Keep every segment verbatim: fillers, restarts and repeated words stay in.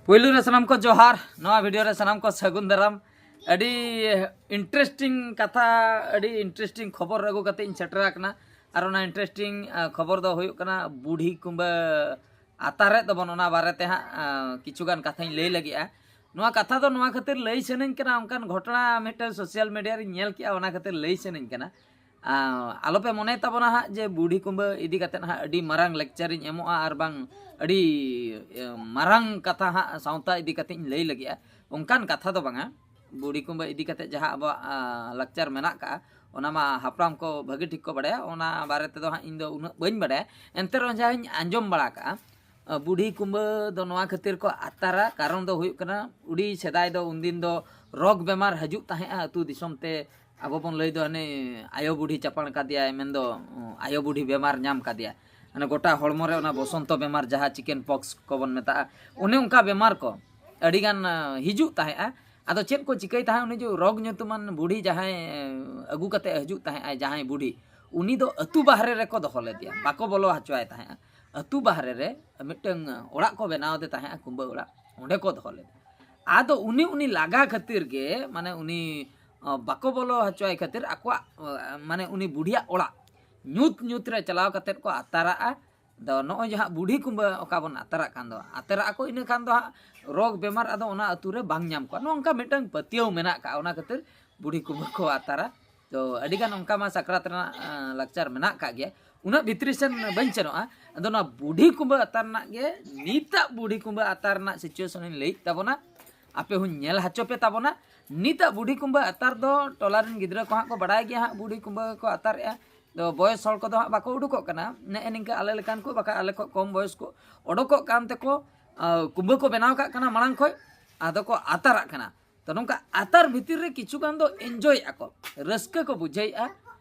ᱯᱳᱭᱞᱳ ᱨᱮ ᱥᱟᱱᱟᱢ ᱠᱚ ᱡᱚᱦᱟᱨ, ᱱᱚᱣᱟ ᱵᱷᱤᱰᱤᱭᱳ ᱨᱮ ᱥᱟᱱᱟᱢ ᱠᱚ ᱥᱟᱹᱜᱩᱱ ᱫᱟᱨᱟᱢ᱾ ᱟᱹᱰᱤ ᱤᱱᱴᱟᱨᱮᱥᱴᱤᱝ ᱠᱟᱛᱷᱟ, ᱟᱹᱰᱤ ᱤᱱᱴᱟᱨᱮᱥᱴᱤᱝ ᱠᱷᱚᱵᱚᱨ ᱟᱹᱜᱩ ᱠᱟᱛᱮ ᱤᱧ ᱥᱮᱴᱮᱨ ᱟᱠᱟᱱᱟ᱾ ᱟᱨ ᱚᱱᱟ ᱤᱱᱴᱟᱨᱮᱥᱴᱤᱝ ᱠᱷᱚᱵᱚᱨ ᱫᱚ ᱦᱩᱭᱩᱜ ᱠᱟᱱᱟ ᱵᱩᱰᱷᱤ ᱠᱩᱢᱵᱟᱹ ᱟᱛᱟᱨᱮᱫ ᱫᱚᱵᱚᱱ, ᱚᱱᱟ ᱵᱟᱨᱮᱛᱮ ᱦᱟᱸᱜ ᱠᱤᱪᱷᱩ ᱜᱟᱱ ᱠᱟᱛᱷᱟᱧ ᱞᱟᱹᱭ ᱞᱟᱹᱜᱤᱫᱼᱟ᱾ ᱱᱚᱣᱟ ᱠᱟᱛᱷᱟ ᱫᱚ ᱱᱚᱣᱟ ᱠᱷᱟᱹᱛᱤᱨ ᱞᱟᱹᱭ ᱥᱟᱱᱟᱧ ᱠᱟᱱᱟ, ᱚᱱᱠᱟᱱ ᱜᱷᱚᱴᱚᱱᱟ ᱢᱤᱫᱴᱟᱝ ᱥᱳᱥᱟᱞ ᱢᱤᱰᱤᱭᱟ ᱨᱤᱧ ᱧᱮᱞ ᱠᱮᱜᱼᱟ, ᱚᱱᱟ ᱠᱷᱟᱹᱛᱤᱨ ᱞᱟᱹᱭ ᱥᱟᱱᱟᱧ ᱠᱟᱱᱟ᱾ ᱟᱞᱚᱯᱮ ᱢᱚᱱᱮ ᱛᱟᱵᱚᱱᱟ ᱦᱟᱸᱜ ᱡᱮ ᱵᱩᱰᱷᱤ ᱠᱩᱢᱵᱟᱹ ᱤᱫᱤ ᱠᱟᱛᱮᱫ ᱦᱟᱸᱜ ᱟᱹᱰᱤ ᱢᱟᱨᱟᱝ ᱞᱮᱠᱪᱟᱨᱤᱧ ᱮᱢᱚᱜᱼᱟ ᱟᱨ ᱵᱟᱝ ᱟᱹᱰᱤ ᱢᱟᱨᱟᱝ ᱠᱟᱛᱷᱟ ᱦᱟᱸᱜ ᱥᱟᱶᱛᱟ ᱤᱫᱤ ᱠᱟᱛᱮᱫ ᱤᱧ ᱞᱟᱹᱭ ᱞᱟᱹᱜᱤᱫᱼᱟ, ᱚᱱᱠᱟᱱ ᱠᱟᱛᱷᱟ ᱫᱚ ᱵᱟᱝᱟ᱾ ᱵᱩᱰᱷᱤ ᱠᱩᱢᱵᱟᱹ ᱤᱫᱤ ᱠᱟᱛᱮᱫ ᱡᱟᱦᱟᱸ ᱟᱵᱚᱣᱟᱜ ᱞᱟᱠᱪᱟᱨ ᱢᱮᱱᱟᱜ ᱠᱟᱜᱼᱟ, ᱚᱱᱟ ᱢᱟ ᱦᱟᱯᱲᱟᱢ ᱠᱚ ᱵᱷᱟᱹᱜᱤ ᱴᱷᱤᱠ ᱠᱚ ᱵᱟᱲᱟᱭᱟ, ᱚᱱᱟ ᱵᱟᱨᱮ ᱛᱮᱫᱚ ᱦᱟᱸᱜ ᱤᱧ ᱫᱚ ᱩᱱᱟᱹᱜ ᱵᱟᱹᱧ ᱵᱟᱲᱟᱭᱟ᱾ ᱮᱱᱛᱮ ᱨᱮᱦᱚᱸ ᱡᱟᱦᱟᱸᱧ ᱟᱸᱡᱚᱢ ᱵᱟᱲᱟ ᱠᱟᱜᱼᱟ, ᱵᱩᱰᱷᱤ ᱠᱩᱢᱵᱟᱹ ᱫᱚ ᱱᱚᱣᱟ ᱠᱷᱟᱹᱛᱤᱨ ᱠᱚ ᱟᱛᱟᱨᱟ, ᱠᱟᱨᱚᱱ ᱫᱚ ᱦᱩᱭᱩᱜ ᱠᱟᱱᱟ ᱩᱰᱤ ᱥᱮᱫᱟᱭ ᱫᱚ ᱩᱱᱫᱤᱱ ᱫᱚ ᱨᱳᱜᱽ ᱵᱮᱢᱟᱨ ᱦᱤᱡᱩᱜ ᱛᱟᱦᱮᱸᱜᱼᱟ ᱟᱹᱛᱩ ᱫᱤᱥᱚᱢ ᱛᱮ᱾ ᱟᱵᱚ ᱵᱚᱱ ᱞᱟᱹᱭ ᱫᱚ ᱦᱟᱱᱮ ᱟᱭᱳ ᱵᱩᱰᱷᱤ ᱪᱟᱯᱟᱲ ᱠᱟᱫᱮᱭᱟᱭ, ᱢᱮᱱᱫᱚ ᱟᱭᱳ ᱵᱩᱰᱷᱤ ᱵᱮᱢᱟᱨ ᱧᱟᱢ ᱠᱟᱫᱮᱭᱟ, ᱦᱟᱱᱮ ᱜᱚᱴᱟ ᱦᱚᱲᱢᱚ ᱨᱮ ᱚᱱᱟ ᱵᱚᱥᱚᱱᱛᱚ ᱵᱮᱢᱟᱨ ᱡᱟᱦᱟᱸ ᱪᱤᱠᱮᱱ ᱯᱚᱠᱥ ᱠᱚᱵᱚᱱ ᱢᱮᱛᱟᱜᱼᱟ, ᱚᱱᱮ ᱚᱱᱠᱟ ᱵᱮᱢᱟᱨ ᱠᱚ ᱟᱹᱰᱤᱜᱟᱱ ᱦᱤᱡᱩᱜ ᱛᱟᱦᱮᱸᱜᱼᱟ᱾ ᱟᱫᱚ ᱪᱮᱫ ᱠᱚ ᱪᱤᱠᱟᱹᱭ ᱛᱟᱦᱮᱸᱫ, ᱩᱱᱤ ᱡᱮ ᱨᱳᱜᱽ ᱧᱩᱛᱩᱢᱟᱱ ᱵᱩᱰᱷᱤ ᱡᱟᱦᱟᱸᱭ ᱟᱹᱜᱩ ᱠᱟᱛᱮ ᱦᱤᱡᱩᱜ ᱛᱟᱦᱮᱸᱜᱼᱟᱭ, ᱡᱟᱦᱟᱸᱭ ᱵᱩᱰᱷᱤ, ᱩᱱᱤ ᱫᱚ ᱟᱹᱛᱩ ᱵᱟᱦᱨᱮ ᱨᱮᱠᱚ ᱫᱚᱦᱚ ᱞᱮᱫᱮᱭᱟ, ᱵᱟᱠᱚ ᱵᱚᱞᱚ ᱦᱚᱪᱚᱣᱟᱭ ᱛᱟᱦᱮᱸᱜᱼᱟ᱾ ᱟᱹᱛᱩ ᱵᱟᱦᱨᱮ ᱨᱮ ᱢᱤᱫᱴᱟᱝ ᱚᱲᱟᱜ ᱠᱚ ᱵᱮᱱᱟᱣ ᱟᱫᱮ ᱛᱟᱦᱮᱸᱜᱼᱟ, ᱠᱩᱢᱵᱟᱹ ᱚᱲᱟᱜ, ᱚᱸᱰᱮ ᱠᱚ ᱫᱚᱦᱚ ᱞᱮᱫᱮᱭᱟ᱾ ᱟᱫᱚ ᱩᱱᱤ ᱩᱱᱤ ᱞᱟᱜᱟ ᱠᱷᱟᱹᱛᱤᱨ ᱜᱮ, ᱢᱟᱱᱮ ᱩᱱᱤ ᱵᱟᱠᱚ ᱵᱚᱞᱚ ᱦᱚᱪᱚᱣᱟᱭ ᱠᱷᱟᱹᱛᱤᱨ ᱟᱠᱚᱣᱟᱜ ᱢᱟᱱᱮ ᱩᱱᱤ ᱵᱩᱰᱷᱤᱭᱟᱜ ᱚᱲᱟᱜ ᱧᱩᱛ ᱧᱩᱛ ᱨᱮ ᱪᱟᱞᱟᱣ ᱠᱟᱛᱮᱫ ᱠᱚ ᱟᱛᱟᱨᱟᱜᱼᱟ᱾ ᱟᱫᱚ ᱱᱚᱜᱼᱚᱭ ᱡᱟᱦᱟᱸ ᱵᱩᱰᱷᱤ ᱠᱩᱢᱵᱟᱹ ᱚᱠᱟ ᱵᱚᱱ ᱟᱛᱟᱨᱟᱜ ᱠᱟᱱ ᱫᱚ, ᱟᱛᱟᱨᱟᱜ ᱟᱠᱚ, ᱤᱱᱟᱹ ᱠᱷᱟᱱ ᱫᱚ ᱦᱟᱸᱜ ᱨᱳᱜᱽ ᱵᱮᱢᱟᱨ ᱟᱫᱚ ᱚᱱᱟ ᱟᱹᱛᱩ ᱨᱮ ᱵᱟᱝ ᱧᱟᱢ ᱠᱚᱣᱟ, ᱱᱚᱜᱼᱚ ᱱᱚᱝᱠᱟ ᱢᱤᱫᱴᱟᱝ ᱯᱟᱹᱛᱭᱟᱹᱣ ᱢᱮᱱᱟᱜ ᱠᱟᱜᱼᱟ᱾ ᱚᱱᱟ ᱠᱷᱟᱹᱛᱤᱨ ᱵᱩᱰᱷᱤ ᱠᱩᱢᱵᱟᱹ ᱠᱚ ᱟᱛᱟᱨᱟ᱾ ᱛᱚ ᱟᱹᱰᱤᱜᱟᱱ ᱚᱱᱠᱟ ᱢᱟ ᱥᱟᱠᱨᱟᱛ ᱨᱮᱱᱟᱜ ᱞᱟᱠᱪᱟᱨ ᱢᱮᱱᱟᱜ ᱠᱟᱜ ᱜᱮᱭᱟ, ᱩᱱᱟᱹᱜ ᱵᱷᱤᱛᱨᱤ ᱥᱮᱱ ᱵᱟᱹᱧ ᱥᱮᱱᱚᱜᱼᱟ᱾ ᱟᱫᱚ ᱱᱚᱣᱟ ᱵᱩᱰᱷᱤ ᱠᱩᱢᱵᱟᱹ ᱟᱛᱟᱨ ᱨᱮᱱᱟᱜ ᱜᱮ, ᱱᱤᱛᱟᱜ ᱵᱩᱰᱷᱤ ᱠᱩᱢᱵᱟᱹ ᱟᱛᱟᱨ ᱨᱮᱱᱟᱜ ᱥᱤᱪᱩᱭᱮᱥᱚᱱ ᱤᱧ ᱞᱟᱹᱭᱮᱫ ᱛᱟᱵᱚᱱᱟ, ᱟᱯᱮ ᱦᱚᱸᱧ ᱧᱮᱞ ᱦᱚᱪᱚ ᱯᱮ ᱛᱟᱵᱚᱱᱟ᱾ ᱱᱤᱛᱟᱜ ᱵᱩᱰᱷᱤ ᱠᱩᱢᱵᱟᱹ ᱟᱛᱟᱨ ᱫᱚ ᱴᱚᱞᱟ ᱨᱮᱱ ᱜᱤᱫᱽᱨᱟᱹ ᱠᱚ ᱦᱟᱸᱜ ᱠᱚ ᱵᱟᱲᱟᱭ ᱜᱮᱭᱟ ᱦᱟᱸᱜ ᱵᱩᱰᱷᱤ ᱠᱩᱢᱵᱟᱹ ᱠᱚ ᱟᱛᱟᱨᱮᱜᱼᱟ᱾ ᱫᱚ ᱵᱚᱭᱮᱥ ᱦᱚᱲ ᱠᱚᱫᱚ ᱦᱟᱸᱜ ᱵᱟᱠᱚ ᱩᱰᱩᱠᱚᱜ ᱠᱟᱱᱟ, ᱱᱮᱜᱼᱮ ᱱᱤᱝᱠᱟᱹ ᱟᱞᱮ ᱞᱮᱠᱟᱱ ᱠᱚ, ᱵᱟᱠᱷᱟᱡ ᱟᱞᱮ ᱠᱷᱚᱱ ᱠᱚᱢ ᱵᱚᱭᱮᱥ ᱠᱚ ᱚᱰᱚᱠᱚᱜ ᱠᱟᱱ ᱛᱮᱠᱚ ᱠᱩᱢᱵᱟᱹ ᱠᱚ ᱵᱮᱱᱟᱣ ᱠᱟᱜ ᱠᱟᱱᱟ ᱢᱟᱲᱟᱝ ᱠᱷᱚᱱ, ᱟᱫᱚ ᱠᱚ ᱟᱛᱟᱨᱟᱜ ᱠᱟᱱᱟ᱾ ᱛᱚ ᱱᱚᱝᱠᱟ ᱟᱛᱟᱨ ᱵᱷᱤᱛᱤᱨ ᱨᱮ ᱠᱤᱪᱷᱩ ᱜᱟᱱ ᱫᱚ ᱮᱱᱡᱚᱭᱮᱫᱼᱟ ᱠᱚ, ᱨᱟᱹᱥᱠᱟᱹ ᱠᱚ ᱵᱩᱡᱷᱟᱹᱣᱮᱫᱼᱟ᱾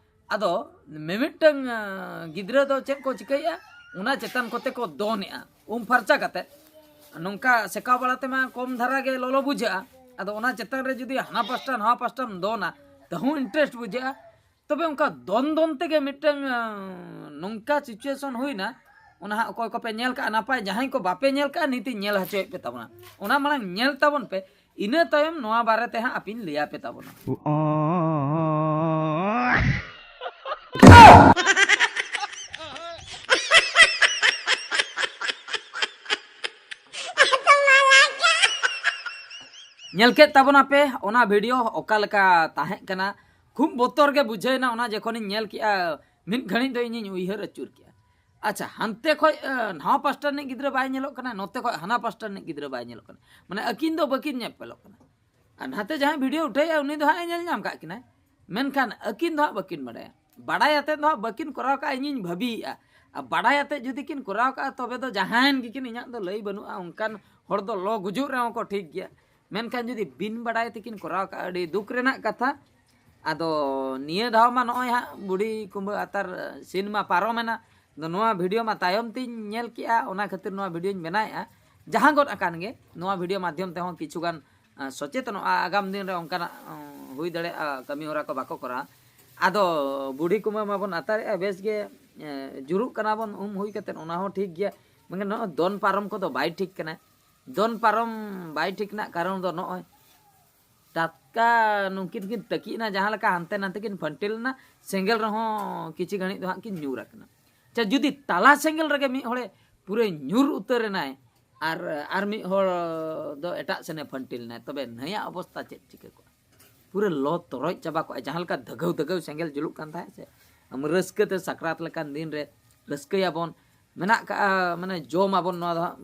ᱟᱫᱚ ᱢᱤᱢᱤᱫᱴᱟᱝ ᱜᱤᱫᱽᱨᱟᱹ ᱫᱚ ᱪᱮᱫ ᱠᱚ ᱪᱤᱠᱟᱹᱭᱮᱫᱼᱟ, ᱚᱱᱟ ᱪᱮᱛᱟᱱ ᱠᱚᱛᱮ ᱠᱚ ᱫᱚᱱᱮᱜᱼᱟ ᱩᱢ ᱯᱷᱟᱨᱪᱟ ᱠᱟᱛᱮ᱾ ᱱᱚᱝᱠᱟ ᱥᱮᱠᱟᱣ ᱵᱟᱲᱟ ᱛᱮᱢᱟ ᱠᱚᱢ ᱫᱷᱟᱨᱟ ᱜᱮ ᱞᱚᱞᱚ ᱵᱩᱡᱷᱟᱹᱜᱼᱟ, ᱟᱫᱚ ᱚᱱᱟ ᱪᱮᱛᱟᱱ ᱨᱮ ᱡᱩᱫᱤ ᱦᱟᱱᱟ ᱯᱟᱥᱴᱟ ᱱᱟᱣᱟ ᱯᱟᱥᱴᱟᱢ ᱫᱚᱱᱟ, ᱛᱟᱹᱦᱩᱸ ᱤᱱᱴᱟᱨᱮᱥᱴ ᱵᱩᱡᱷᱟᱹᱜᱼᱟ᱾ ᱛᱚᱵᱮ ᱚᱱᱠᱟ ᱫᱚᱱ ᱫᱚᱱ ᱛᱮᱜᱮ ᱢᱤᱫᱴᱟᱝ ᱱᱚᱝᱠᱟ ᱥᱤᱪᱩᱭᱮᱥᱚᱱ ᱦᱩᱭᱱᱟ, ᱚᱱᱟ ᱦᱟᱸᱜ ᱚᱠᱚᱭ ᱠᱚᱯᱮ ᱧᱮᱞ ᱠᱟᱜᱼᱟ ᱱᱟᱯᱟᱭ, ᱡᱟᱦᱟᱸᱭ ᱠᱚ ᱵᱟᱯᱮ ᱧᱮᱞ ᱠᱟᱜᱼᱟ ᱱᱤᱛᱤᱧ ᱧᱮᱞ ᱦᱚᱪᱚᱭᱮᱫ ᱯᱮ ᱛᱟᱵᱚᱱᱟ᱾ ᱚᱱᱟ ᱢᱟᱲᱟᱝ ᱧᱮᱞ ᱛᱟᱵᱚᱱ ᱯᱮ, ᱤᱱᱟᱹ ᱛᱟᱭᱚᱢ ᱱᱚᱣᱟ ᱵᱟᱨᱮ ᱛᱮ ᱦᱟᱸᱜ ᱟᱹᱯᱤᱧ ᱞᱟᱹᱭ ᱟᱯᱮ ᱛᱟᱵᱚᱱᱟ᱾ ᱧᱮᱞ ᱠᱮᱫ ᱛᱟᱵᱚᱱᱟᱯᱮ ᱚᱱᱟ ᱵᱷᱤᱰᱤᱭᱳ ᱚᱠᱟ ᱞᱮᱠᱟ ᱛᱟᱦᱮᱸ ᱠᱟᱱᱟ᱾ ᱠᱷᱩᱵ ᱵᱚᱛᱚᱨ ᱜᱮ ᱵᱩᱡᱷᱟᱹᱣ ᱮᱱᱟ ᱚᱱᱟ ᱡᱚᱠᱷᱚᱱᱤᱧ ᱧᱮᱞ ᱠᱮᱜᱼᱟ᱾ ᱢᱤᱫ ᱜᱷᱟᱹᱲᱤᱡ ᱫᱚ ᱤᱧᱤᱧ ᱩᱭᱦᱟᱹᱨ ᱟᱹᱪᱩᱨ ᱠᱮᱜᱼᱟ, ᱟᱪᱪᱷᱟ, ᱦᱟᱱᱛᱮ ᱠᱷᱚᱡ ᱱᱟᱣᱟ ᱯᱟᱥᱴᱟ ᱨᱤᱱᱤᱡ ᱜᱤᱫᱽᱨᱟᱹ ᱵᱟᱭ ᱧᱮᱞᱚᱜ ᱠᱟᱱᱟ, ᱱᱚᱛᱮ ᱠᱷᱚᱡ ᱦᱟᱱᱟ ᱯᱟᱥᱴᱟ ᱨᱤᱱᱤᱡ ᱜᱤᱫᱽᱨᱟᱹ ᱵᱟᱭ ᱧᱮᱞᱚᱜ ᱠᱟᱱᱟ᱾ ᱢᱟᱱᱮ ᱟᱹᱠᱤᱱ ᱫᱚ ᱵᱟᱹᱠᱤᱱ ᱧᱮᱯᱮᱞᱚᱜ ᱠᱟᱱᱟ᱾ ᱟᱨ ᱱᱟᱛᱮ ᱡᱟᱦᱟᱸᱭ ᱵᱷᱤᱰᱤᱭᱳ ᱩᱴᱷᱟᱹᱣᱮᱫᱼᱟ ᱩᱱᱤ ᱫᱚ ᱦᱟᱸᱜ ᱮ ᱧᱮᱞ ᱧᱟᱢ ᱠᱟᱜ ᱠᱤᱱᱟᱭ, ᱢᱮᱱᱠᱷᱟᱱ ᱟᱹᱠᱤᱱ ᱫᱚ ᱦᱟᱸᱜ ᱵᱟᱹᱠᱤᱱ ᱵᱟᱰᱟᱭᱟ᱾ ᱵᱟᱰᱟᱭ ᱟᱛᱮᱫ ᱫᱚ ᱦᱟᱸᱜ ᱵᱟᱹᱠᱤᱱ ᱠᱚᱨᱟᱣ ᱠᱟᱜᱼᱟ, ᱤᱧᱤᱧ ᱵᱷᱟᱹᱵᱤᱭᱮᱫᱼᱟ᱾ ᱟᱨ ᱵᱟᱰᱟᱭ ᱟᱛᱮᱫ ᱡᱩᱫᱤ ᱠᱤᱱ ᱠᱚᱨᱟᱣ ᱠᱟᱜᱼᱟ ᱛᱚᱵᱮ ᱫᱚ ᱡᱟᱦᱟᱸᱭᱮᱱ ᱜᱮᱠᱤᱱ, ᱤᱧᱟᱹᱜ ᱫᱚ ᱞᱟᱹᱭ ᱵᱟᱹᱱᱩᱜᱼᱟ᱾ ᱚᱱᱠᱟᱱ ᱦᱚᱲ ᱫᱚ ᱞᱚ ᱜᱩᱡᱩᱜ ᱨᱮᱦᱚᱸ ᱠᱚ ᱴᱷᱤᱠ ᱜᱮᱭᱟ, ᱢᱮᱱᱠᱷᱟᱱ ᱡᱩᱫᱤ ᱵᱤᱱ ᱵᱟᱰᱟᱭ ᱛᱮᱠᱤᱱ ᱠᱚᱨᱟᱣ ᱠᱟᱜᱼᱟ, ᱟᱹᱰᱤ ᱫᱩᱠ ᱨᱮᱱᱟᱜ ᱠᱟᱛᱷᱟ᱾ ᱟᱫᱚ ᱱᱤᱭᱟᱹ ᱫᱷᱟᱣ ᱢᱟ ᱱᱚᱜᱼᱚᱭ ᱦᱟᱸᱜ ᱵᱩᱰᱷᱤ ᱠᱩᱢᱵᱟᱹ ᱟᱛᱟᱨ ᱥᱤᱱ ᱢᱟ ᱯᱟᱨᱚᱢᱮᱱᱟ᱾ ᱟᱫᱚ ᱱᱚᱣᱟ ᱵᱷᱤᱰᱤᱭᱳ ᱢᱟ ᱛᱟᱭᱚᱢ ᱛᱤᱧ ᱧᱮᱞ ᱠᱮᱜᱼᱟ, ᱚᱱᱟ ᱠᱷᱟᱹᱛᱤᱨ ᱱᱚᱣᱟ ᱵᱷᱤᱰᱤᱭᱳᱧ ᱵᱮᱱᱟᱣᱮᱫᱼᱟ᱾ ᱡᱟᱦᱟᱸ ᱜᱚᱫ ᱟᱠᱟᱱ ᱜᱮ ᱱᱚᱣᱟ ᱵᱷᱤᱰᱤᱭᱳ ᱢᱟᱫᱽᱫᱷᱚᱢ ᱛᱮᱦᱚᱸ ᱠᱤᱪᱷᱩ ᱜᱟᱱ ᱥᱚᱪᱮᱛᱚᱱᱚᱜᱼᱟ, ᱟᱜᱟᱢ ᱫᱤᱱ ᱨᱮ ᱚᱱᱠᱟᱱᱟᱜ ᱦᱩᱭ ᱫᱟᱲᱮᱭᱟᱜᱼᱟ ᱠᱟᱹᱢᱤ ᱦᱚᱨᱟ ᱠᱚ ᱵᱟᱠᱚ ᱠᱚᱨᱟᱣᱟ᱾ ᱟᱫᱚ ᱵᱩᱰᱷᱤ ᱠᱩᱢᱟᱹ ᱢᱟᱵᱚᱱ ᱟᱛᱟᱨᱮᱜᱼᱟ, ᱵᱮᱥ ᱜᱮ ᱡᱩᱨᱩᱜ ᱠᱟᱱᱟ ᱵᱚᱱ ᱩᱢ ᱦᱩᱭ ᱠᱟᱛᱮᱫ, ᱚᱱᱟ ᱦᱚᱸ ᱴᱷᱤᱠ ᱜᱮᱭᱟ᱾ ᱢᱮᱱᱠᱷᱟᱱ ᱱᱚᱜᱼᱚᱭ ᱫᱚᱱ ᱯᱟᱨᱚᱢ ᱠᱚᱫᱚ ᱵᱟᱭ ᱴᱷᱤᱠ ᱠᱟᱱᱟ᱾ ᱫᱚᱱ ᱯᱟᱨᱚᱢ ᱵᱟᱭ ᱴᱷᱤᱠ ᱨᱮᱱᱟᱜ ᱠᱟᱨᱚᱱ ᱫᱚ ᱱᱚᱜᱼᱚᱭ ᱴᱟᱴᱠᱟ ᱱᱩᱝᱠᱤᱱ ᱠᱤᱱ ᱛᱟᱹᱠᱤᱡ ᱮᱱᱟ, ᱡᱟᱦᱟᱸ ᱞᱮᱠᱟ ᱦᱟᱱᱛᱮ ᱱᱟᱛᱮ ᱠᱤᱱ ᱯᱷᱟᱹᱱᱴᱤᱞ ᱮᱱᱟ, ᱥᱮᱸᱜᱮᱞ ᱨᱮᱦᱚᱸ ᱠᱤᱪᱷᱤ ᱜᱷᱟᱹᱲᱤᱡ ᱫᱚ ᱦᱟᱸᱜ ᱠᱤᱱ ᱧᱩᱨ ᱟᱠᱟᱱᱟ᱾ ᱟᱪᱪᱷᱟ, ᱡᱩᱫᱤ ᱛᱟᱞᱟ ᱥᱮᱸᱜᱮᱞ ᱨᱮᱜᱮ ᱢᱤᱫ ᱦᱚᱲᱮ ᱯᱩᱨᱟᱹ ᱧᱩᱨ ᱩᱛᱟᱹᱨ ᱮᱱᱟᱭ ᱟᱨ ᱟᱨ ᱢᱤᱫ ᱦᱚᱲ ᱫᱚ ᱮᱴᱟᱜ ᱥᱮᱱᱮ ᱯᱷᱟᱹᱱᱴᱤᱞ ᱮᱱᱟᱭ, ᱛᱚᱵᱮ ᱱᱟᱹᱭᱟᱜ ᱚᱵᱚᱥᱛᱟ ᱪᱮᱫ ᱪᱤᱠᱟᱹ ᱠᱚᱜᱼᱟ? ᱯᱩᱨᱟᱹ ᱞᱚ ᱛᱚᱨᱚᱡ ᱪᱟᱵᱟ ᱠᱚᱜᱼᱟ᱾ ᱡᱟᱦᱟᱸ ᱞᱮᱠᱟ ᱫᱷᱟᱹᱜᱟᱹᱣ ᱫᱷᱟᱹᱜᱟᱹᱣ ᱥᱮᱸᱜᱮᱞ ᱡᱩᱞᱩᱜ ᱠᱟᱱ ᱛᱟᱦᱮᱸᱫ ᱥᱮ, ᱟᱢ ᱨᱟᱹᱥᱠᱟᱹ ᱛᱮ ᱥᱟᱠᱨᱟᱛ ᱞᱮᱠᱟᱱ ᱫᱤᱱ ᱨᱮ ᱨᱟᱹᱥᱠᱟᱹᱭᱟᱵᱚᱱ, ᱢᱮᱱᱟᱜ ᱠᱟᱜᱼᱟ, ᱢᱟᱱᱮ ᱡᱚᱢ ᱟᱵᱚᱱ᱾ ᱱᱚᱣᱟ ᱫᱚ ᱦᱟᱸᱜ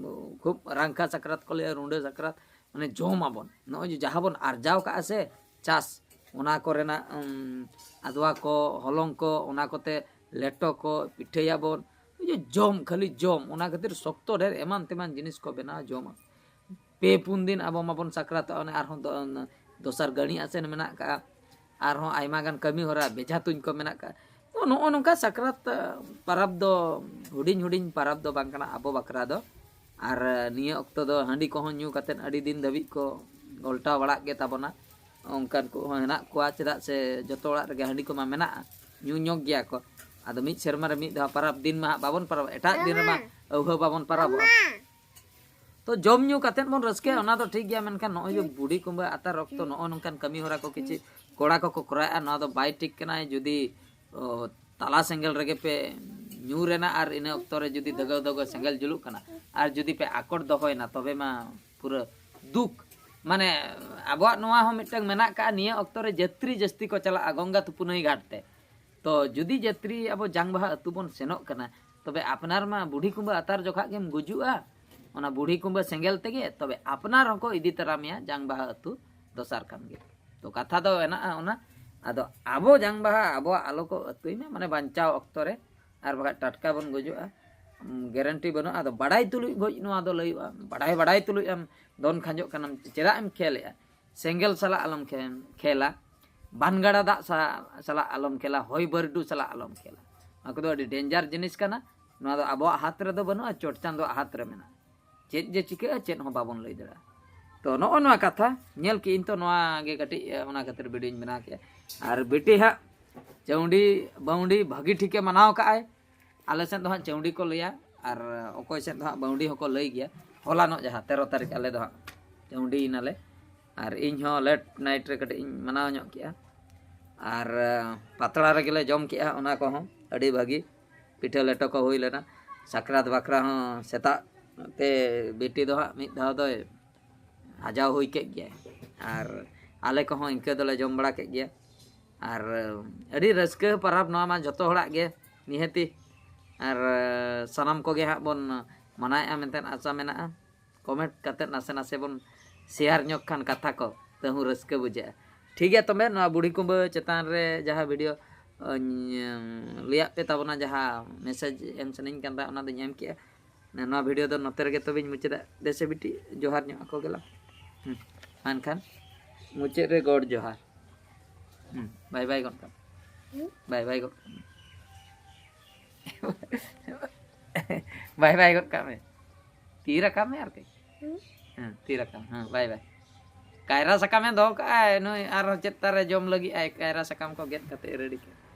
ᱠᱷᱩᱵ ᱨᱟᱝᱠᱷᱟ ᱥᱟᱠᱨᱟᱛ ᱠᱚ ᱞᱟᱹᱭᱟ, ᱨᱩᱸᱰᱟᱹ ᱥᱟᱠᱨᱟᱛ, ᱢᱟᱱᱮ ᱡᱚᱢ ᱟᱵᱚᱱ᱾ ᱱᱚᱜᱼᱚᱭ ᱡᱮ ᱡᱟᱦᱟᱸ ᱵᱚᱱ ᱟᱨᱡᱟᱣ ᱠᱟᱜᱼᱟ ᱥᱮ ᱪᱟᱥ, ᱚᱱᱟ ᱠᱚᱨᱮᱱᱟᱜ, ᱩᱢ, ᱟᱫᱽᱣᱟ ᱠᱚ, ᱦᱚᱞᱚᱝ ᱠᱚ, ᱚᱱᱟ ᱠᱚᱛᱮ ᱞᱮᱴᱚ ᱠᱚ, ᱯᱤᱴᱷᱟᱹᱭᱟᱵᱚᱱ᱾ ᱚᱭ ᱡᱮ ᱡᱚᱢ, ᱠᱷᱟᱹᱞᱤ ᱡᱚᱢ, ᱚᱱᱟ ᱠᱷᱟᱹᱛᱤᱨ ᱥᱚᱠᱛᱚ ᱰᱷᱮᱨ ᱮᱢᱟᱱ ᱛᱮᱢᱟᱱ ᱡᱤᱱᱤᱥ ᱠᱚ ᱵᱮᱱᱟᱣᱟ, ᱡᱚᱢᱟ᱾ ᱯᱮ ᱯᱩᱱ ᱫᱤᱱ ᱟᱵᱚ ᱢᱟᱵᱚᱱ ᱥᱟᱠᱨᱟᱛᱚᱜᱼᱟ, ᱚᱱᱮ ᱟᱨᱦᱚᱸ ᱫᱚ-, ᱫᱚᱥᱟᱨ ᱜᱟᱹᱲᱤ ᱟᱥᱮᱱ ᱢᱮᱱᱟᱜ ᱠᱟᱜᱼᱟ, ᱟᱨᱦᱚᱸ ᱟᱭᱢᱟ ᱜᱟᱱ ᱠᱟᱹᱢᱤ ᱦᱚᱨᱟ, ᱵᱮᱡᱷᱟ ᱛᱩᱧ ᱠᱚ ᱢᱮᱱᱟᱜ ᱠᱟᱜᱼᱟ᱾ ᱛᱚ, ᱱᱚᱜᱼᱚ ᱱᱚᱝᱠᱟ ᱥᱟᱠᱨᱟᱛ, ᱟ, ᱯᱟᱨᱟᱵᱽ ᱫᱚ ᱦᱩᱰᱤᱧ ᱦᱩᱰᱤᱧ ᱯᱟᱨᱟᱵᱽ ᱫᱚ ᱵᱟᱝ ᱠᱟᱱᱟ ᱟᱵᱚ ᱵᱟᱠᱷᱨᱟ ᱫᱚ᱾ ᱟᱨ, ᱟ, ᱱᱤᱭᱟᱹ ᱚᱠᱛᱚ ᱫᱚ ᱦᱟᱺᱰᱤ ᱠᱚᱦᱚᱸ ᱧᱩ ᱠᱟᱛᱮᱫ ᱟᱹᱰᱤ ᱫᱤᱱ ᱫᱷᱟᱹᱵᱤᱡ ᱠᱚ ᱜᱷᱚᱞᱴᱟᱣ ᱵᱟᱲᱟᱜ ᱜᱮ ᱛᱟᱵᱚᱱᱟ᱾ ᱚᱱᱠᱟᱱ ᱠᱚᱦᱚᱸ ᱦᱮᱱᱟᱜ ᱠᱚᱣᱟ, ᱪᱮᱫᱟᱜ ᱥᱮ ᱡᱚᱛᱚ ᱚᱲᱟᱜ ᱨᱮᱜᱮ ᱦᱟᱺᱰᱤ ᱠᱚᱢᱟ ᱢᱮᱱᱟᱜᱼᱟ, ᱧᱩ ᱧᱚᱜ ᱜᱮᱭᱟ ᱠᱚ᱾ ᱟᱫᱚ ᱢᱤᱫ ᱥᱮᱨᱢᱟ ᱨᱮ ᱢᱤᱫ ᱫᱷᱟᱣ ᱯᱟᱨᱟᱵᱽ ᱫᱤᱱ ᱢᱟ ᱦᱟᱸᱜ ᱵᱟᱵᱚᱱ ᱯᱟᱨᱟᱵᱽ, ᱮᱴᱟᱜ ᱫᱤᱱ ᱨᱮᱢᱟ ᱟᱹᱣᱦᱟᱹ ᱵᱟᱵᱚᱱ ᱯᱟᱨᱟᱵᱚᱜᱼᱟ᱾ ᱛᱚ ᱡᱚᱢ ᱧᱩ ᱠᱟᱛᱮᱫ ᱵᱚᱱ ᱨᱟᱹᱥᱠᱟᱹᱭᱟ, ᱚᱱᱟ ᱫᱚ ᱴᱷᱤᱠ ᱜᱮᱭᱟ, ᱢᱮᱱᱠᱷᱟᱱ ᱱᱚᱜᱼᱚᱭ ᱡᱮ ᱵᱩᱰᱷᱤ ᱠᱩᱢᱵᱟᱹ ᱟᱛᱟᱨ ᱚᱠᱛᱚ ᱱᱚᱜᱼᱚ ᱱᱚᱝᱠᱟᱱ ᱠᱟᱹᱢᱤ ᱦᱚᱨᱟ ᱠᱚ ᱠᱤᱪᱷᱩ ᱠᱚᱲᱟ ᱠᱚᱠᱚ ᱠᱚᱨᱟᱣᱮᱫᱼᱟ, ᱱᱚᱣᱟ ᱫᱚ ᱵᱟᱭ ᱴᱷᱤᱠ ᱠᱟᱱᱟ᱾ ᱡᱩᱫᱤ ᱚ, ᱛᱟᱞᱟ ᱥᱮᱸᱜᱮᱞ ᱨᱮᱜᱮ ᱯᱮ ᱧᱩᱨ ᱮᱱᱟ ᱟᱨ ᱤᱱᱟᱹ ᱚᱠᱛᱚ ᱨᱮ ᱡᱩᱫᱤ ᱫᱟᱹᱜᱟᱹᱣ ᱫᱟᱹᱜᱟᱹᱣ ᱥᱮᱸᱜᱮᱞ ᱡᱩᱞᱩᱜ ᱠᱟᱱᱟ ᱟᱨ ᱡᱩᱫᱤ ᱯᱮ ᱟᱠᱚᱴ ᱫᱚᱦᱚᱭᱮᱱᱟ, ᱛᱚᱵᱮ ᱢᱟ ᱯᱩᱨᱟᱹ ᱫᱩᱠ᱾ ᱢᱟᱱᱮ ᱟᱵᱚᱣᱟᱜ ᱱᱚᱣᱟ ᱦᱚᱸ ᱢᱤᱫᱴᱟᱝ ᱢᱮᱱᱟᱜ ᱠᱟᱜᱼᱟ, ᱱᱤᱭᱟᱹ ᱚᱠᱛᱚ ᱨᱮ ᱡᱟᱹᱛᱨᱤ ᱡᱟᱹᱥᱛᱤ ᱠᱚ ᱪᱟᱞᱟᱜᱼᱟ ᱜᱚᱝᱜᱟ ᱛᱩᱯᱩᱱᱟᱹᱭ ᱜᱷᱟᱴ ᱛᱮ᱾ ᱛᱚ ᱡᱩᱫᱤ ᱡᱟᱹᱛᱨᱤ ᱟᱵᱚ ᱡᱟᱝ ᱵᱟᱦᱟ ᱟᱹᱛᱩ ᱵᱚᱱ ᱥᱮᱱᱚᱜ ᱠᱟᱱᱟ, ᱛᱚᱵᱮ ᱟᱯᱱᱟᱨ ᱢᱟ ᱵᱩᱰᱷᱤ ᱠᱩᱢᱵᱟᱹ ᱟᱛᱟᱨ ᱡᱚᱠᱷᱟᱜ ᱜᱮᱢ ᱜᱩᱡᱩᱜᱼᱟ ᱚᱱᱟ ᱵᱩᱰᱷᱤ ᱠᱩᱢᱵᱟᱹ ᱥᱮᱸᱜᱮᱞ ᱛᱮᱜᱮ, ᱛᱚᱵᱮ ᱟᱯᱱᱟᱨ ᱦᱚᱸᱠᱚ ᱤᱫᱤ ᱛᱟᱨᱟ ᱢᱮᱭᱟ ᱡᱟᱝ ᱵᱟᱦᱟ ᱟᱹᱛᱩ ᱫᱚᱥᱟᱨ ᱠᱷᱟᱱ ᱜᱮ᱾ ᱛᱚ ᱠᱟᱛᱷᱟ ᱫᱚ ᱦᱮᱱᱟᱜᱼᱟ ᱚᱱᱟ᱾ ᱟᱫᱚ ᱟᱵᱚ ᱡᱟᱝ ᱵᱟᱦᱟ ᱟᱵᱚᱣᱟᱜ ᱟᱞᱚ ᱠᱚ ᱟᱹᱛᱩᱭ ᱢᱟ, ᱢᱟᱱᱮ ᱵᱟᱧᱪᱟᱣ ᱚᱠᱛᱚ ᱨᱮ, ᱟᱨ ᱵᱟᱠᱷᱟᱡ ᱴᱟᱴᱠᱟ ᱵᱚᱱ ᱜᱩᱡᱩᱜᱼᱟ᱾ ᱩᱢ, ᱜᱮᱨᱮᱱᱴᱤ ᱵᱟᱹᱱᱩᱜᱼᱟ᱾ ᱟᱫᱚ ᱵᱟᱲᱟᱭ ᱛᱩᱞᱩᱡ ᱜᱚᱡ ᱱᱚᱣᱟ ᱫᱚ ᱞᱟᱹᱭᱚᱜᱼᱟ, ᱵᱟᱲᱟᱭ ᱵᱟᱲᱟᱭ ᱛᱩᱞᱩᱡ ᱟᱢ ᱫᱚᱱ ᱠᱷᱟᱸᱡᱚᱜ ᱠᱟᱱᱟᱢ, ᱪᱮᱫᱟᱜ ᱮᱢ ᱠᱷᱮᱞᱮᱜᱼᱟ? ᱥᱮᱸᱜᱮᱞ ᱥᱟᱞᱟᱜ ᱟᱞᱚᱢ ᱠᱷᱮ-, ᱠᱷᱮᱞᱟ, ᱵᱟᱱᱜᱟᱰᱟ ᱫᱟᱜ ᱥᱟ-, ᱥᱟᱞᱟᱜ ᱟᱞᱚᱢ ᱠᱷᱮᱞᱟ, ᱦᱚᱭ ᱵᱟᱹᱨᱰᱩ ᱥᱟᱞᱟᱜ ᱟᱞᱚᱢ ᱠᱷᱮᱞᱟ᱾ ᱱᱚᱣᱟ ᱠᱚᱫᱚ ᱟᱹᱰᱤ ᱰᱮᱧᱡᱟᱨ ᱡᱤᱱᱤᱥ ᱠᱟᱱᱟ᱾ ᱱᱚᱣᱟ ᱫᱚ ᱟᱵᱚᱣᱟᱜ ᱦᱟᱛ ᱨᱮᱫᱚ ᱵᱟᱹᱱᱩᱜᱼᱟ, ᱪᱚᱴ ᱪᱟᱸᱫᱳᱣᱟᱜ ᱦᱟᱛ ᱨᱮ ᱢᱮᱱᱟᱜᱼᱟ᱾ ᱪᱮᱫ ᱡᱮ ᱪᱤᱠᱟᱹᱜᱼᱟ, ᱪᱮᱫ ᱦᱚᱸ ᱵᱟᱵᱚᱱ ᱞᱟᱹᱭ ᱫᱟᱲᱮᱭᱟᱜᱼᱟ᱾ ᱛᱚ ᱱᱚᱜᱼᱚ ᱱᱚᱣᱟ ᱠᱟᱛᱷᱟ ᱧᱮᱞ ᱠᱮᱜ ᱤᱧ, ᱛᱚ ᱱᱚᱣᱟ ᱜᱮ ᱠᱟᱹᱴᱤᱡ, ᱮ, ᱚᱱᱟ ᱠᱷᱟᱹᱛᱤᱨ ᱵᱷᱤᱰᱤᱭᱳᱧ ᱵᱮᱱᱟᱣ ᱠᱮᱜᱼᱟ᱾ ᱟᱨ ᱵᱤᱴᱤ ᱦᱟᱸᱜ ᱪᱟᱹᱣᱰᱤ ᱵᱟᱹᱣᱰᱤ ᱵᱷᱟᱹᱜᱤ ᱴᱷᱤᱠᱮ ᱢᱟᱱᱟᱣ ᱠᱟᱜᱼᱟᱭ᱾ ᱟᱞᱮ ᱥᱮᱫ ᱫᱚ ᱦᱟᱸᱜ ᱪᱟᱹᱣᱰᱤ ᱠᱚ ᱞᱟᱹᱭᱟ, ᱟᱨ ᱚᱠᱚᱭ ᱥᱮᱫ ᱫᱚ ᱦᱟᱸᱜ ᱵᱟᱹᱣᱰᱤ ᱦᱚᱸᱠᱚ ᱞᱟᱹᱭ ᱜᱮᱭᱟ᱾ ᱦᱚᱞᱟᱱᱚᱜ ᱡᱟᱦᱟᱸ ᱛᱮᱨᱚ ᱛᱟᱹᱨᱤᱠᱷ ᱟᱞᱮ ᱫᱚ ᱦᱟᱸᱜ ᱪᱟᱹᱣᱰᱤᱭᱮᱱᱟᱞᱮ, ᱟᱨ ᱤᱧ ᱦᱚᱸ ᱞᱮᱴ ᱱᱟᱭᱤᱴ ᱨᱮ ᱠᱟᱹᱴᱤᱡ ᱤᱧ ᱢᱟᱱᱟᱣ ᱧᱚᱜ ᱠᱮᱜᱼᱟ᱾ ᱟᱨ, ᱮ, ᱯᱟᱛᱲᱟ ᱨᱮᱜᱮ ᱞᱮ ᱡᱚᱢ ᱠᱮᱜᱼᱟ, ᱚᱱᱟ ᱠᱚᱦᱚᱸ ᱟᱹᱰᱤ ᱵᱷᱟᱹᱜᱤ᱾ ᱯᱤᱴᱷᱟᱹ ᱞᱮᱴᱚ ᱠᱚ ᱦᱩᱭ ᱞᱮᱱᱟ᱾ ᱥᱟᱠᱨᱟᱛ ᱵᱟᱠᱷᱨᱟ ᱦᱚᱸ ᱥᱮᱛᱟᱜ ᱛᱮ ᱵᱤᱴᱤ ᱫᱚ ᱦᱟᱸᱜ ᱢᱤᱫ ᱫᱷᱟᱣ ᱫᱚᱭ ᱦᱟᱡᱟᱣ ᱦᱩᱭ ᱠᱮᱫ ᱜᱮᱭᱟ, ᱟᱨ ᱟᱞᱮ ᱠᱚᱦᱚᱸ ᱤᱱᱠᱟᱹ ᱫᱚᱞᱮ ᱡᱚᱢ ᱵᱟᱲᱟ ᱠᱮᱫ ᱜᱮᱭᱟ᱾ ᱟᱨ ᱟᱹᱰᱤ ᱨᱟᱹᱥᱠᱟᱹ ᱯᱟᱨᱟᱵᱽ ᱱᱚᱣᱟ ᱢᱟ ᱡᱷᱚᱛᱚ ᱦᱚᱲᱟᱜ ᱜᱮ ᱱᱤᱦᱟᱹᱛᱤ, ᱟᱨ ᱥᱟᱱᱟᱢ ᱠᱚᱜᱮ ᱦᱟᱸᱜ ᱵᱚᱱ ᱢᱟᱱᱟᱣᱮᱫᱼᱟ ᱢᱮᱱᱛᱮ ᱟᱥᱟ ᱢᱮᱱᱟᱜᱼᱟ᱾ ᱠᱚᱢᱮᱱᱴ ᱠᱟᱛᱮᱫ ᱱᱟᱥᱮ ᱱᱟᱥᱮ ᱵᱚᱱ ᱥᱮᱭᱟᱨ ᱧᱚᱜ ᱠᱷᱟᱱ ᱠᱟᱛᱷᱟ ᱠᱚ ᱛᱟᱹᱦᱩ ᱨᱟᱹᱥᱠᱟᱹ ᱵᱩᱡᱷᱟᱹᱜᱼᱟ᱾ ᱴᱷᱤᱠ ᱜᱮᱭᱟ, ᱛᱚᱵᱮ ᱱᱚᱣᱟ ᱵᱩᱲᱦᱤ ᱠᱩᱢᱵᱟᱹ ᱪᱮᱛᱟᱱ ᱨᱮ ᱡᱟᱦᱟᱸ ᱵᱷᱤᱰᱤᱭᱳ, ᱟᱹᱧ, ᱞᱟᱹᱭᱟᱫ ᱯᱮ ᱛᱟᱵᱚᱱᱟ, ᱡᱟᱦᱟᱸ ᱢᱮᱥᱮᱡᱽ ᱮᱢ ᱥᱟᱱᱟᱧ ᱠᱟᱱ ᱛᱟᱦᱮᱸᱫ, ᱚᱱᱟ ᱫᱚᱧ ᱮᱢ ᱠᱮᱜᱼᱟ᱾ ᱱᱚᱣᱟ ᱵᱷᱤᱰᱤᱭᱳ ᱫᱚ ᱱᱚᱛᱮ ᱨᱮᱜᱮ ᱛᱚᱵᱮᱧ ᱢᱩᱪᱟᱹᱫᱟ᱾ ᱫᱮᱥᱮ ᱵᱤᱴᱤ, ᱡᱚᱦᱟᱨ ᱧᱚᱜ ᱟᱠᱚ ᱜᱮᱞᱟᱝ᱾ ᱦᱩᱸ᱾ ᱢᱮᱱᱠᱷᱟᱱ ᱢᱩᱪᱟᱹᱫ ᱨᱮ ᱜᱚᱰ ᱡᱚᱦᱟᱨ᱾ ᱦᱩᱸ᱾ ᱵᱟᱭ ᱵᱟᱭ ᱜᱚᱫ ᱠᱟᱜ ᱢᱮ᱾ ᱦᱩᱸ᱾ ᱵᱟᱭ ᱵᱟᱭ ᱜᱚᱫ ᱠᱟᱜ ᱢᱮ᱾ ᱵᱟᱭ ᱵᱟᱭ ᱜᱚᱫ ᱠᱟᱜ ᱢᱮ᱾ ᱛᱤ ᱨᱟᱠᱟᱵ ᱢᱮ ᱟᱨᱠᱤ᱾ ᱦᱩᱸ᱾ ᱦᱮᱸ, ᱛᱤ ᱨᱟᱠᱟᱵ᱾ ᱦᱮᱸ, ᱵᱟᱭ ᱵᱟᱭ᱾ ᱠᱟᱭᱨᱟ ᱥᱟᱠᱟᱢᱮ ᱫᱚᱦᱚ ᱠᱟᱜᱼᱟᱭ, ᱱᱩᱭ ᱟᱨᱦᱚᱸ ᱪᱮᱫ ᱛᱟᱨᱮ ᱡᱚᱢ ᱞᱟᱹᱜᱤᱫ ᱟᱭ, ᱠᱟᱭᱨᱟ ᱥᱟᱠᱟᱢ ᱠᱚ ᱜᱮᱫ ᱠᱟᱛᱮ ᱨᱮᱰᱤ ᱠᱟᱜᱼᱟ᱾